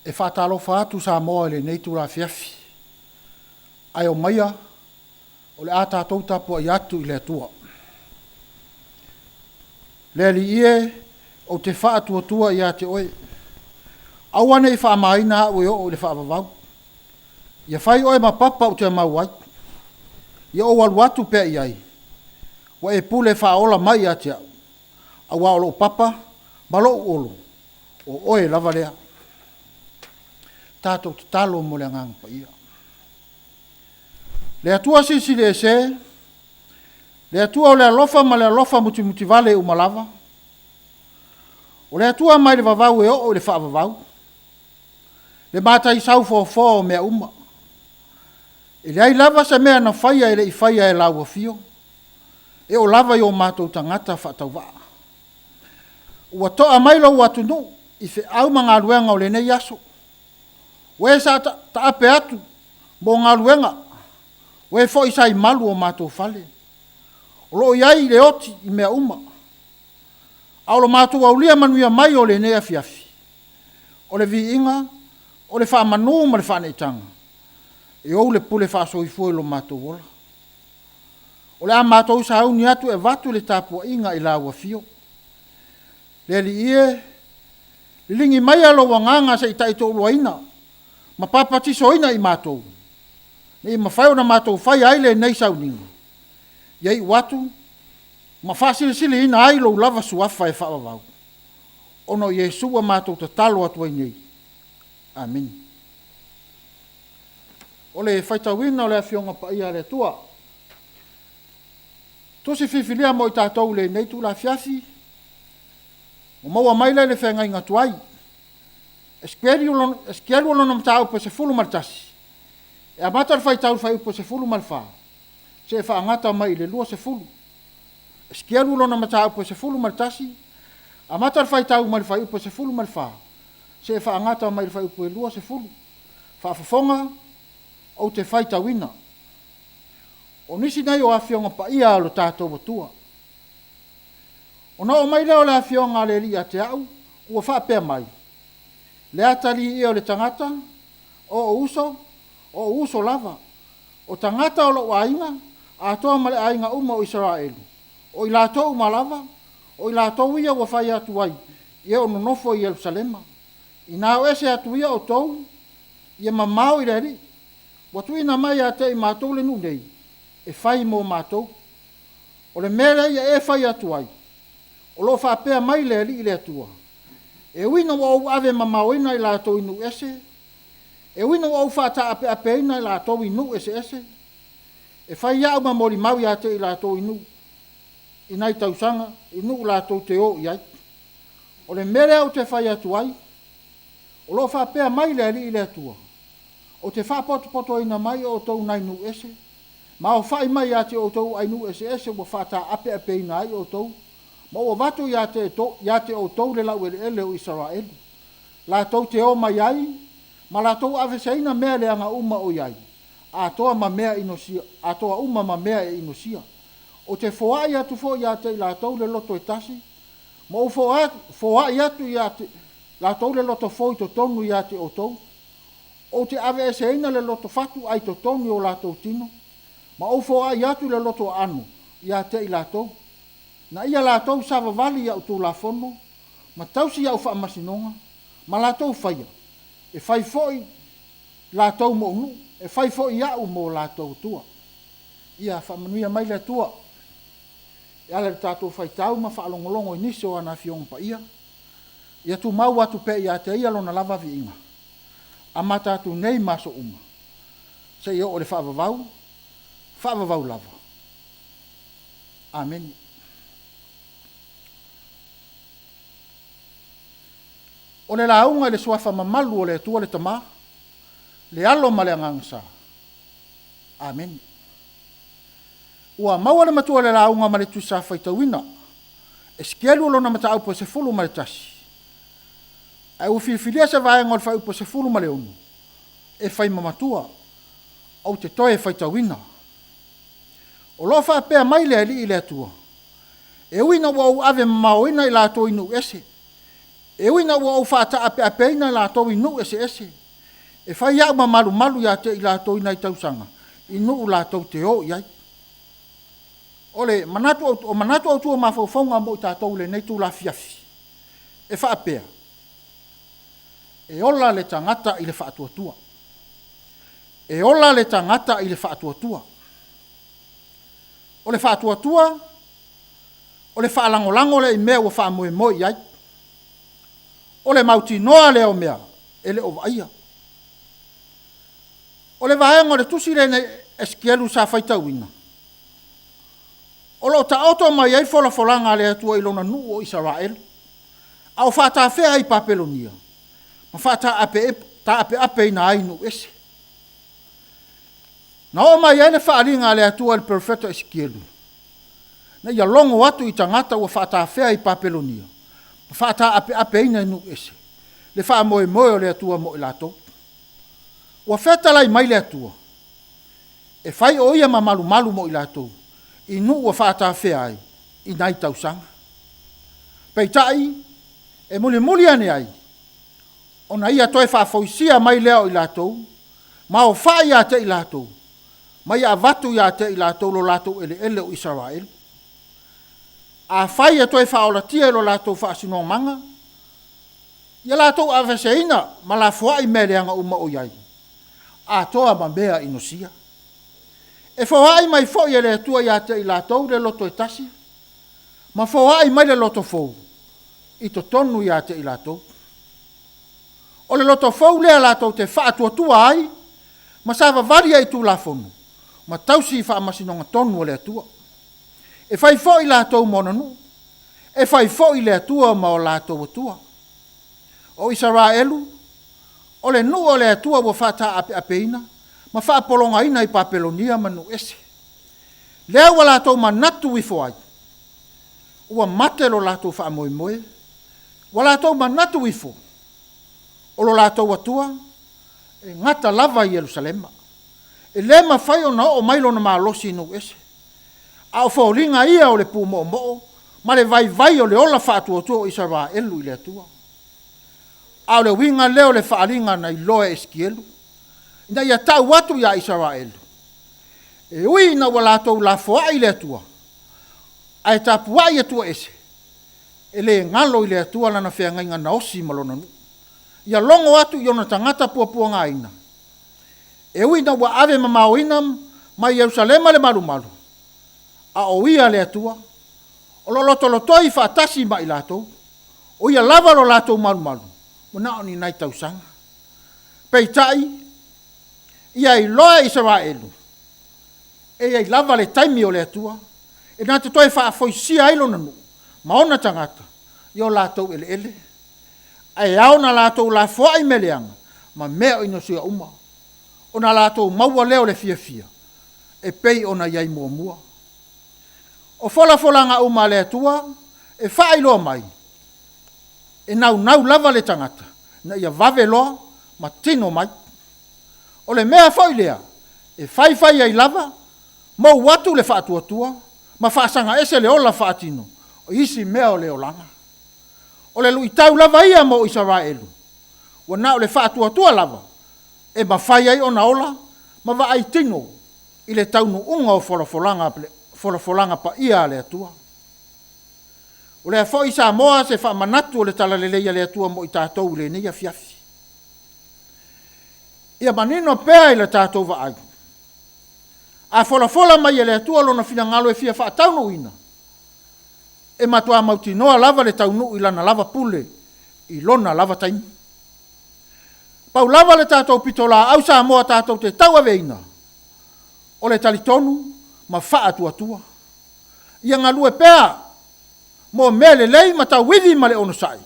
E faatalofa atu Samoa i lenei itula afiafi, ae omaia o le a tatou tapuai atu i le Atua. Le Alii e, ou te faatuatua ia te Oe, aua ne i faamaina au e oo i le faavavau. Ia fai Oe ma papa ou te mau ai, ia ou alu atu pea i ai, ua e pule faaola mai ia te au, aua o lou papa ma lou olo, o Oe lava lea. Tatou tatalo mo le Agaga Paia. Le Atua Silisili Ese, le Atua o le alofa ma le alofa mutimutivale uma lava, o le Atua mai le vavau e oo i le faavavau, le mataisau foafoa o mea uma. E leai lava se mea na faia e le i faia e Lau Afio, e oo lava i o matou tagata faatauvaa. Ua toa mai lou atunuu i feau ma galuega o lenei aso. Ua e sa taape atu mo galuega, ua e foi sa i malu o matou fale. O lo o i ai le oti i mea uma. A o lo matou aulia manuia mai o lenei afiafi, o le viiga, o le faamanu ma le faaneetaga, e ou le pule faasoifua i lo matou ola. O le a matou sauni atu e avatu le tapuaiga i Lau Afio. Le Alii e, liligi maia Lou Agaga se i taitoaluaina ma papatisoina i matou, ne i mafai ona matou faia ai lenei sauniga, ia iu atu ma faasilisiliina ai Lou lava Suafa e faavavau, ona o Iesu ua matou tatalo atu ai nei. Amene. O le faitauina o le Afioga Paia a le Atua. Tusi filifilia mo i tatou i lenei itula afiafi, ua maua mai lea i le feagaiga tuai. Esekielu o lona mataupu e 11, e amata le faitau i le fuaiupu e 14, seia faagata mai i le 20. Esekielu lona mataupu e 11, amata le faitau mai le fuaiupu e 14, seia faagata mai i le fuaiupu e 20. Faafofoga, ou te faitauina. O nisi nei o Afioga Paia a lo tatou Atua. Ona oo mai lea o le Afioga a le Alii ia te au, ua faapea mai, Le atalii ia o le tagata, o ou uso, o ou uso lava, o tagata o lou aiga, atoa ma le aiga uma o Isaraelu, o i latou uma lava, o i latou ia ua fai atu ai i e o nonofo i Ierusalema, Inā o ese atu ia outou, ia mamao i le Alii, ua tuuina mai ia te i matou le nuu nei, e fai mo matou. O le mea lea ia e fai atu ai, o lo o faapea mai le Alii le Atua, E ui ina ua ou ave mamaoina i latou i nuu ese, e ui ina ua ou faataapeapeina i latou i nuu eseese, e fai au ma molimau ia te i latou i nuu i nai tausaga, i nuu latou te o i ai. O le mea lea ou te fai atu ai, o lo o faapea mai le Alii le Atua, Ou te faapotopotoina mai outou nai nuu ese, ma aofai mai ia te outou ai nuu eseese ua faataapeapeina ai outou, ma ou avatu ia te, ia te outou le laueleele o Isaraelu, latou te o mai ai, ma latou aveseina mea leaga uma o i ai, atoa ma mea inosia, atoa uma ma mea e inosia. Ou te foai atu foi ia te i latou le loto e tasi, ma ou foai atu ia te latou le loto fou i totonu ia te outou, Ou te aveeseina le loto fatu ai totonu i o latou tino, ma ou foai atu le loto aano ia te i latou, na ia latou savavali i au tulafono, ma tausi i au faamasinoga, ma latou faia, e fai foi latou mou nuu, e fai foi au mo latou Atua. Ia faamanuia mai le Atua e ala i le tatou faitau ma faalogologo i nisi o ana Afioga Paia. Ia tumau atu pea ia te Ia Lona lava viiga, amata atu nei ma aso uma, seia oo i le faavavau, faavavau lava. Amene. O le lauga i le Suafa mamalu o le Atua le Tama, le Alo ma le Agaga Sa. Amene. Ua maua le matua i le lauga ma le tusa faitauina. Esekielu o lona mataupu e 11, ae ua filifilia se vaega o le fuaiupu e 16 e fai ma matua, ou te toe faitauina. O lo o faapea mai le Alii le Atua, E ui ina ua ou ave mamaoina i latou i nuu ese, E ui ina ua ou faataapeapeina i latou i nuu eseese, e fai au ma malumalu ia te i latou i nai tausaga i nuu latou te o i ai. O le manatu, o manatu autu o mafaufauga mo i tatou i lenei itula afiafi, e faapea, E ola le tagata i le faatuatua. E ola le tagata i le faatuatua. O le faatuatua, o le faalagolago lea i mea ua faamoemoe i ai. O le mautinoa lea o mea e le o vaaia. O le vaega o le tusi lenei Esekielu sa faitauina, o lo o taoto mai ai folafolaga a le Atua i lona nuu o Isaraelu, a o faatafea ai i Papelonia ma faataapeapeina ai i nuu ese. Na oo mai ai le faaaliga a le Atua i le perofeta Esekielu, ina ia logo atu i tagata ua faatafea i Papelonia ma faataapeapeina i nuu ese, le faamoemoe o le Atua mo i latou. Ua fetalai mai le Atua, e fai o Ia ma malumalu mo i latou i nuu ua faatafea ai i nai tausaga. Peitai, e mulimuli ane ai, ona Ia toe faafoisia mai lea o i latou, ma ofa'i ia te i latou, ma ia avatu ia te i latou lo latou eleele o Isaraelu. Afai e toe faaolatia i lo latou faasinomaga, ia latou aveeseina ma lafoai mea leaga uma o i ai, atoa ma mea inosia. E foai mai foi e le Atua ia te i latou le loto e tasi, ma foai mai le loto fou i totonu ia te i latou. O le loto fou lea latou te faatuatua ai ma savavali ai i Tulafono ma tausi i faamasinoga tonu a le Atua. E fai foi latou ma ona nuu, e fai foi le Atua ma o latou Atua. O Isaraelu, o le nuu o le Atua ua faataapeapeina ma faapologaina i Papelonia ma nuu ese. Lea ua latou manatu ifo ai, ua mate lo latou faamoemoe, ua latou manatu ifo, o lo latou Atua e gata lava i Ierusalema. E le mafai ona oo mai lona malosi i nuu ese. A o foliga ia o le pumoomoo ma le vaivai o le ola faatuatua o Isaraelu i le Atua. A o le uiga lea o le faaaliga na iloa e Esikielu, ina ia tau atu ia Isaraelu, e ui ina ua latou lafoai le Atua, ae tapuai Atua ese, e le galo i le Atua lana feagaiga na osi ma lona nuu. Ia logo atu i ona tagata puapuagaina, e ui ina ua ave mamaoina mai Ierusalema le malumalu, a o Ia le Atua, o lo o lotolotoi faatasi ma i latou, o Ia lava lo latou malumalu, ua na o ni nai tausaga. Peitai, ia iloa e Isaraelu, e i ai lava le taimi o le Atua e na te toe faafoisia ai Lona nuu ma ona tagata i o latou eleele, ae ao ona latou lafoai mea leaga ma mea inosia uma, ona latou maua lea o le fiafia e pei ona i ai muamua. O folafolaga uma a le Atua e faailoa mai, e naunau lava le tagata ina ia vave loa ma tino mai. O le mea foi lea e faifai ai lava, mou atu le faatuatua ma faasaga ese le ola faatino o isi mea o le olaga. O le luitau lava ia mo Isaraelu, ua na o le faatuatua lava e mafai ai ona ola ma vaai tino i le taunuuga o folafolaga, folafolaga paia a le Atua. O lea foi Samoa se faamanatu o le talalelei a le Atua mo i tatou i lenei afiafi. Ia manino pea i le tatou vaai, a folafola mai e le Atua lona finagalo e fia faataunuuina, e matua mautinoa lava le taunuu i lana lava pule i lona lava taimi. Pau lava le tatou pitolaau Samoa tatou te tauaveina, o le talitonu ma faatuatua. Ia galue pea mo mea lelei ma tauivi ma le onosai,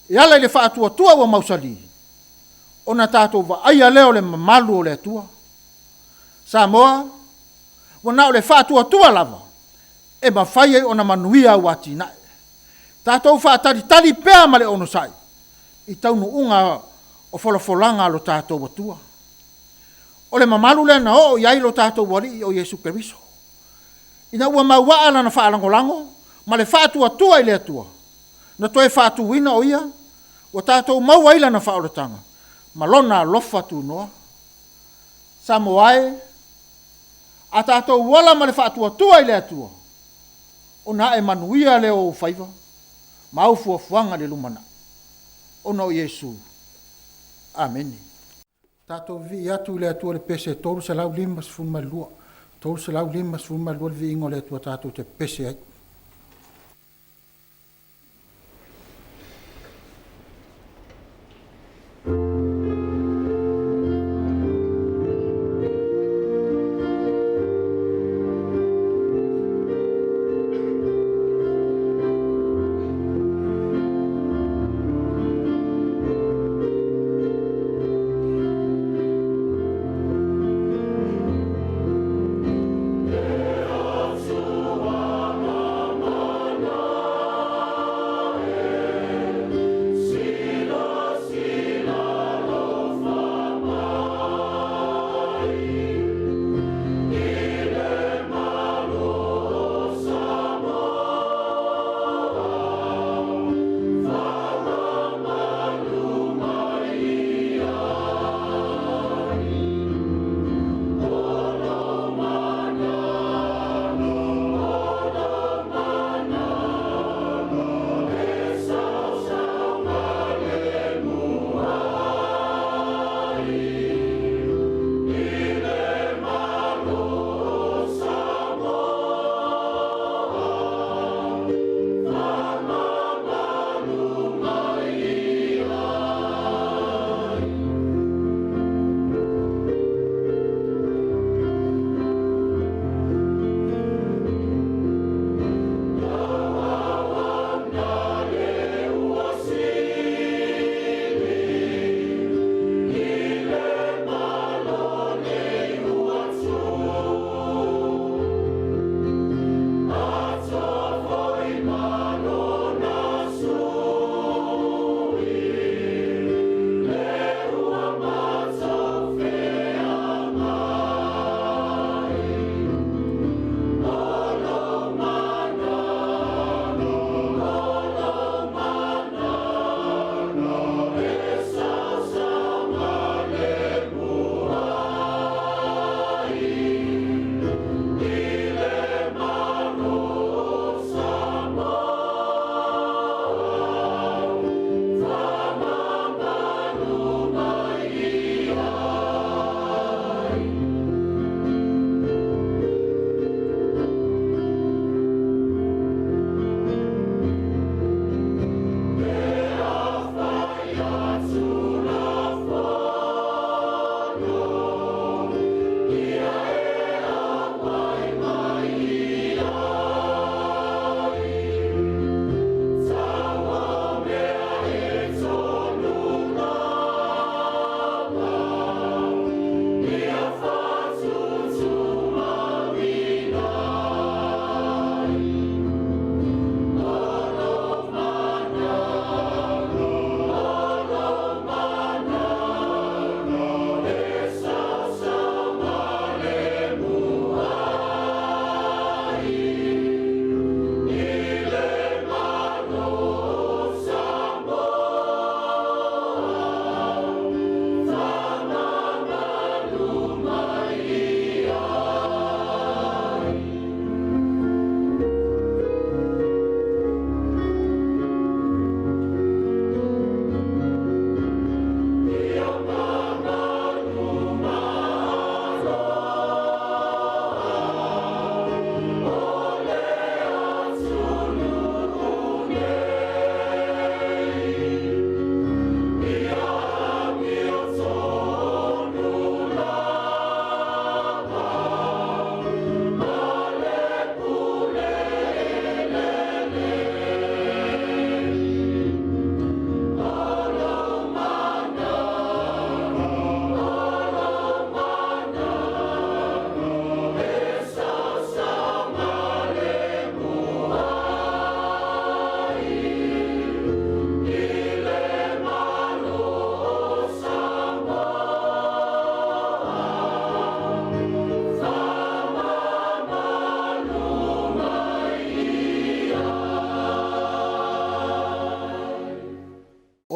e ala i le faatuatua ua mausali, ona tatou vaaia lea o le mamalu o le Atua. Samoa, ua na o le faatuatua lava e mafai ai ona manuia au atinae. Tatou faatalitali pea ma le onosai i taunuuga o folafolaga a lo tatou Atua. O le mamalu lea na oo i ai lo tatou Alii o Iesu Keriso, ina ua mauaa lana faalagolago ma le faatuatua i le Atua, na toe faatuina o ia Ua tatou maua ai Lana faaolataga ma Lona alofa tunoa. Samoa e, a tatou ola ma le faatuatua i le Atua, ona ae manuia lea o ou faiva ma au fuafuaga i le lumanai, ona o Iesu. Amene. Tatou vivii atu i le Atua i le pese e 352, 352 le viiga o le Atua tatou te pepese ai.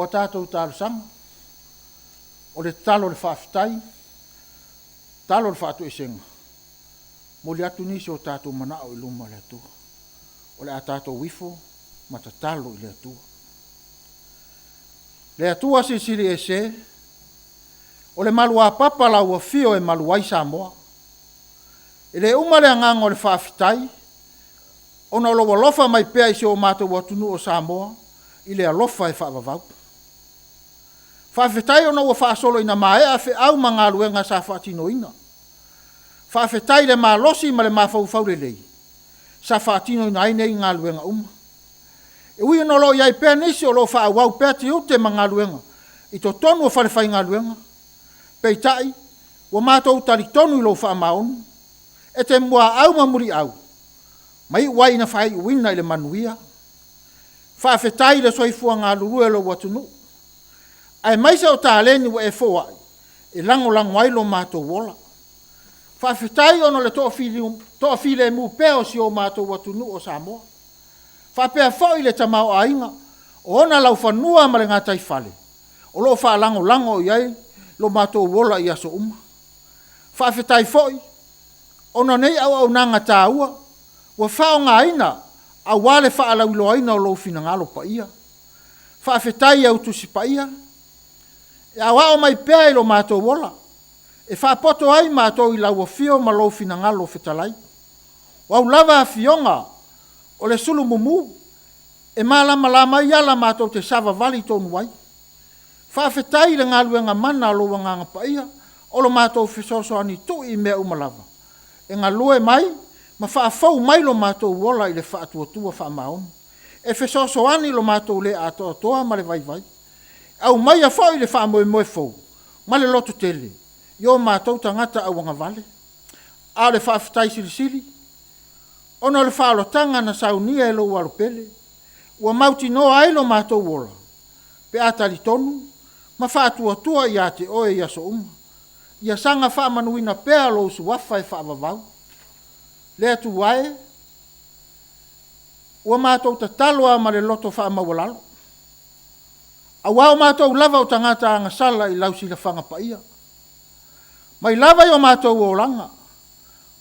O a tatou talosaga, o le tatalo o le faafetai, tatalo o le faatoesega, momoli atu nisi o tatou manao i luma o le Atua. O le a tatou ifo ma tatalo i le Atua. Le Atua Silisili Ese, o le maluapapa Lau Afio e malu ai Samoa. E le uma le agaga o le faafetai ona o lou alofa mai pea i si o matou atunuu o Samoa i le alofa e faavavau. Faafetai ona ua faasolo ina maea feau ma galuega sa faatinoina. Faafetai i le malosi ma le mafaufau lelei sa faatinoina ai nei galuega uma. E ui ona o lo o i ai pea nisi o lo o faaauau pea tiute ma galuega i totonu o falefaigaluega, peitai, ua matou talitonu i lou faamaoni, e te muaau ma muliau ma iu ai ina faaiuina i le manuia. Faafetai i le soifua galulue o lou atunuu, aemaise o taleni ua e foai e lagolago ai lo matou ola. Faafetai ona o le toafilemu pea o si o matou atunuu o Samoa, faapea foi le tamaoaiga o ona laufanua ma le gataifale o lo o faalagolago i ai lo matou ola i aso uma. Faafetai foi ona o nei auaunaga taua ua faaaogaina aua le faalauiloaina o lou finagalo paia. Faafetai i au Tusi Paia e aoao mai pea i lo matou ola, e faapoto ai matou i lau afio ma lou finagalo fetalai. O au lava afioga o le sulumumu e malamalama ai ala matou te savavali tonu ai. Faafetai i le galuega mana a lou Agaga Paia o lo matou fesoasoani tui i mea uma lava, e galue mai ma faafou mai lo matou ola i le faatuatua faamaoni, e fesoasoani i lo matou le atoatoa ma le vaivai. Aumaia foi le faamoemoe fou ma le lototele i o matou tagata aaugavale. A o le faafetai silisili, ona o le faaolataga na saunia e lou Alo Pele, ua mautinoa ai lo matou ola pe a talitonu ma faatuatua ia te Oe i aso uma. Ia saga faamanuina pea lou Suafa e faavavau. Le Atua e, ua matou tatalo lava ma le loto faamaualalo, aua o matou lava o tagata agasala i lau silafaga paia. Mai lava i o matou olaga,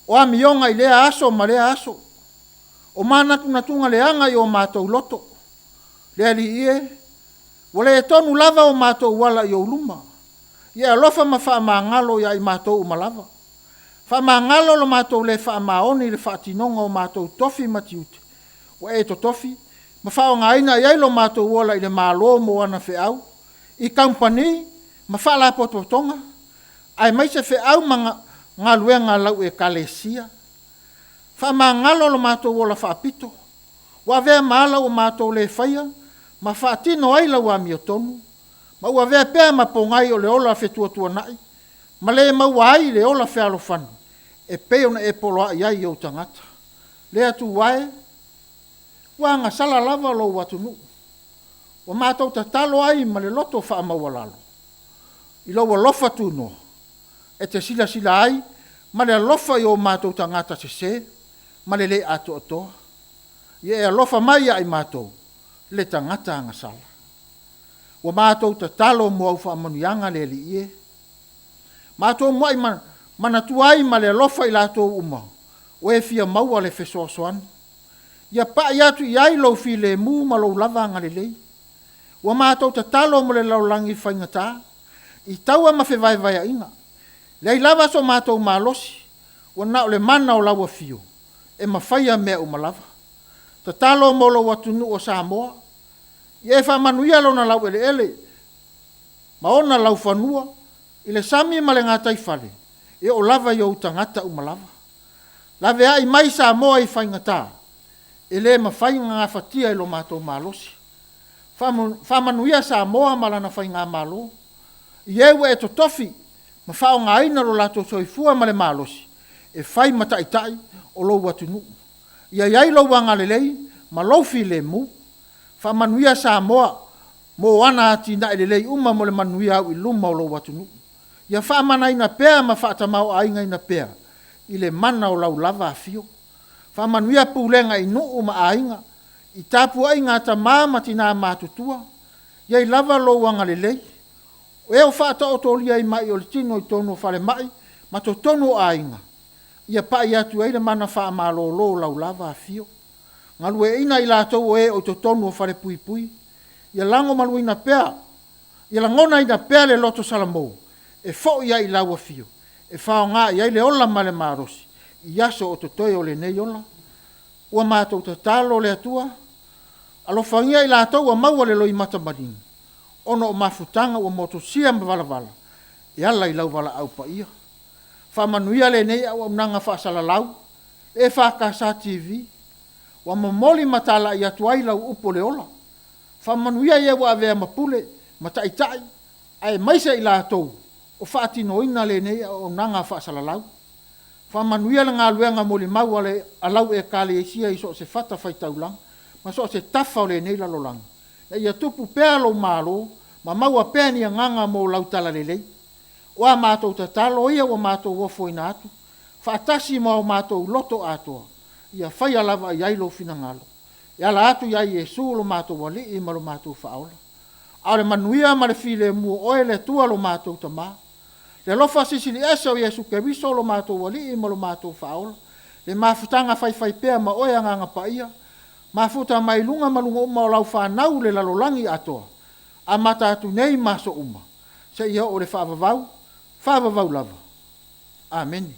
o amioga i lea aso ma lea aso, o manatunatuga leaga i o matou loto. Le Alii e, ua le tonu lava o matou ala i ou luma. Ia e alofa ma faamagalo ia i matou uma lava. Faamagalo lo matou le faamaoni i le faatinoga o matou tofi ma tiute ua e totofi ma faaaogaina i ai lo matou ola i le Malo mo ana feau, i kamupani ma faalapotopotoga, aemaise feau ma galuega a lau Ekalesia. Faamagalo lo matou ola faapito, ua avea ma ala ua matou le faia ma faatino ai lau amiotonu, ma ua avea pea ma pogai o le ola fetuatuanai ma le maua ai le ola fealofani e pei ona e poloai ai i ou tagata. Le Atua e, ua agasala lava lou atunuu, ua matou tatalo ai ma le loto faamaualalo i lou alofa tunoa e te silasila ai ma le alofa i o matou tagata sese ma le le atoatoa. Ia e alofa mai ia i matou le tagata agasala. Ua matou tatalo mo au faamanuiaga le Alii e. Matou muai manatua ai ma le alofa i latou uma o e fia maua le fesoasoani. Ia pai atu i ai lou filemu ma lou lava agalelei. Ua matou tatalo mo le lalolagi faigata, i taua ma fevaevaeaiga. Leai lava so matou malosi, ua na o le mana o lau Afio e mafaia mea uma lava. Tatalo mo lou atunuu o Samoa, ia e faamanuia lona laueleele ma ona laufanua i le sami ma le gataifale, e oo lava i ou tagata uma lava. Laveai mai Samoa i faigata e le mafai ona gafatia e lo matou malosi. Faamanuia Samoa ma lana Faigamalo, i e ua e totofi ma faaaogaina lo latou soifua ma le malosi e fai ma taitai o lou atunuu. Ia i ai lou agalelei ma lou filemu. Faamanuia Samoa mo ana atinae lelei uma mo le manuia auiluma o lou atunuu. Ia faamanaina pea ma faatamaoaigaina pea i le mana o lau lava afio. Faamanuia pulega i nuu ma aiga, i tapuaiga a tama ma tina matutua. I ai lava Lou agalelei, o e o faataotolia ai mai o le tino i totonu o falemai ma totonu o aiga, ia pai atu ai le mana faamalolo o lau lava afio. Galueaiina i latou o e o i totonu o falepuipui, ia lagomaluina pea, ia lagonaina pea le loto salamo e foi ai i lau afio e faaaoga i ai le ola ma le malosi i aso o totoe o lenei ola. Ua matou tatalo le Atua, alofagia i latou ua maua le loimata maligi ona o mafutaga ua motusia ma valavala e ala i lau valaau paia. Faamanuia lenei auaunaga faasalalau EFKS TV ua momoli ma talai atu ai lau upu o le ola. Faamanuia i e ua avea ma pule ma taitai aemaise i latou o faatinoina lenei auaunaga faasalalau. Faamanuia le galuega molimau a lau Ekalesia i so o se fatafaitaulaga ma so o se tafa o lenei lalolagi, ina ia tupu pea lou Malo ma maua pea ni agaga mo lau talalelei. O a matou tatalo ia ua matou ofoina atu faatasi ma o matou loto atoa, ia faia lava i ai lou finagalo, e ala atu ia Iesu lo matou Alii ma lo matou Faaola. A o le manuia ma le filemu o Oe le Atua lo matou Tama, le alofa Silisili Ese o Iesu Keriso lo matou Alii ma lo matou Faaola, le mafutaga faifaipea ma Oe Agaga Paia, mafuta mai luga ma luga uma o lau fanau i le lalolagi atoa, amata atu nei ma aso uma, seia oo i le faavavau, faavavau lava. Amene.